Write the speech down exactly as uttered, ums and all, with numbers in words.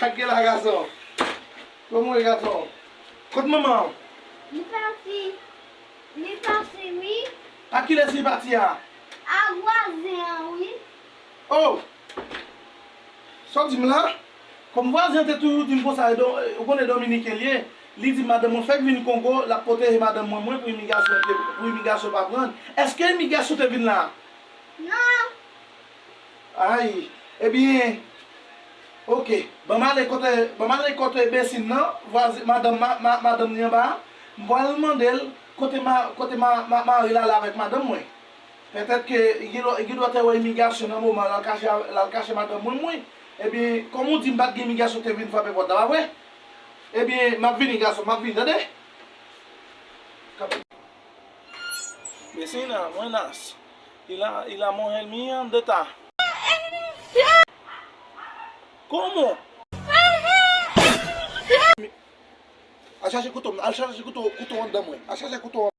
Ak gen la gason. Kòman w ye gason? Kot manman w? Li pati. Li pati, wi. A kilès li pati a? A vwazen an, wi. Oh! Sa w di m la? Kòm vwazen an te toujou di m konsa, e don- ou konnen dominiken l ye, li di madanm mwen fèk vin Kongo, l ap pwoteje madanm mwen, mwen pou imigrasyon, pou imigrasyon pa pran l. Èske imigrasyon te vin la? Non. Ay, ebyen, oke, ban m ale kote, ban m ale kote Besine nan, vwazen, madanm, ma, ma, madanm li anba a, m pral mande l kote ma, kote ma, ma, mari l ale avèk madanm mwen. Petèt ke gen dwa, gen dwa te wè imigrasyon nan moman l al kache, l al kache madanm mwen, mwen. Ebyen, kòm ou di m pa t gen imigrasyon te vin frape pòt la, pa vre? Ebyen, m ap vini, gason, m ap vini, tande? Vecina, buenas. Y la, y la mujer mía, ¿dónde está? ¿Cómo? Al chache kouto, al chache kouto, kouto anndan mwen. Al chache kouto